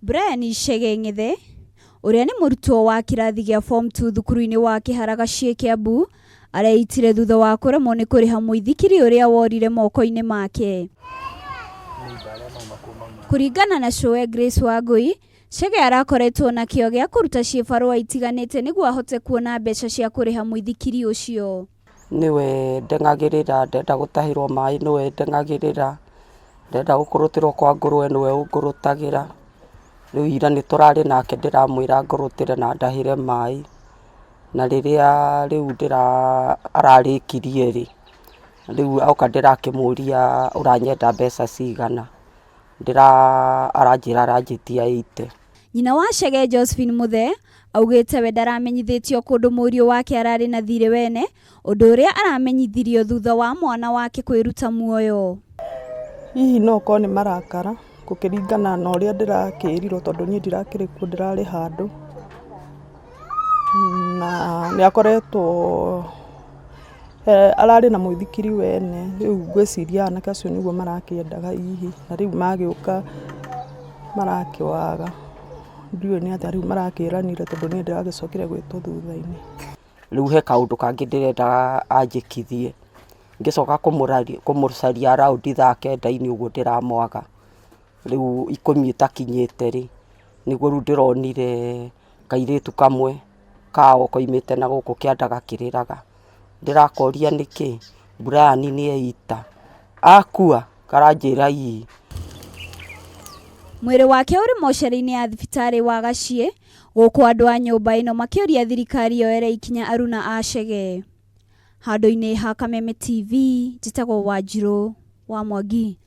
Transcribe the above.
Brian Chege Ng'ethe, ũrĩa nĩ mũrutwo wa kĩrathi gĩa form 2 thukuru-inĩ wa Kĩhara Gaciĩ Kĩambu, areitire thutha wa kũremwo nĩ kũrĩha mũithikiri ũrĩa worire moko-inĩ make. Kũringana na cũwe Grace Wangũi, Chege arakoretwo na kĩo gĩa kũruta ciĩbarũa itiganĩte nĩguo ahote kuona mbeca cia kũrĩha mũithikiri ũcio. Nĩwe ndeng'agĩrĩra, ndenda gũtahĩrwo maĩ nĩwe ndeng'agĩrĩra, ndenda gũkũrũtĩrwo kwa ngũrũwe nĩwe ũngũrũtagĩra. Rĩu ira nĩ tũrarĩ nake ndĩramwĩra angũrũtĩre na andahĩre maĩ, na rĩrĩa rĩu ararĩkirie rĩ, rĩu oka ndĩrakĩmũria ũranyenda mbeca cigana, aranjĩra aranjĩtia eighty. Nyina wa Chege Josephine Muthee augĩte we ndaramenyithĩtio kũndũ mũriũ wake ararĩ na thirĩ wene, ũndũ ũrĩa aramenyithirio thutha wa mwana wake kwĩruta muoyo. Hihi no ũkorwo nĩ marakara gũkĩringana na ũrĩa ndĩrakĩrirwo tondũ niĩ ndirakĩrĩ kuo ndĩrarĩ handũ. Na nĩ akoretwo ararĩ na mũithikiri wene, rĩu ngwĩciria anake acio nĩguo marakĩendaga hihi, na rĩu magĩũka marakĩwaga. Ndiũĩ nĩ atĩa rĩu marakĩranire tondũ niĩ ndĩragĩcokire gwĩtwo thutha-inĩ. Rĩu he kaũndũ kangĩ ndĩrenda anjĩkithie, ngĩcoka kũmũcaria around thaa kenda-inĩ ũguo ndĩramwaga, rĩu ikũmi ĩtakinyĩte rĩ, nĩguo rĩu ndĩronire kairĩtu kamwe kao koimĩte na gũkũ kĩanda gakĩrĩraga, ndĩrakoria nĩkĩ, Brian nĩ eita, akua? Karanjĩra ii. Mwĩrĩ wake ũrĩ mocarĩ-inĩ ya thibitarĩ wa Gaciĩ, gũkũ andũ a nyũmba ĩno makĩũria thirikari yoere ikinya aruna a Chege. Handũ-inĩ ha Kameme TV, njĩtagwo Wanjirũ wa Mwangi.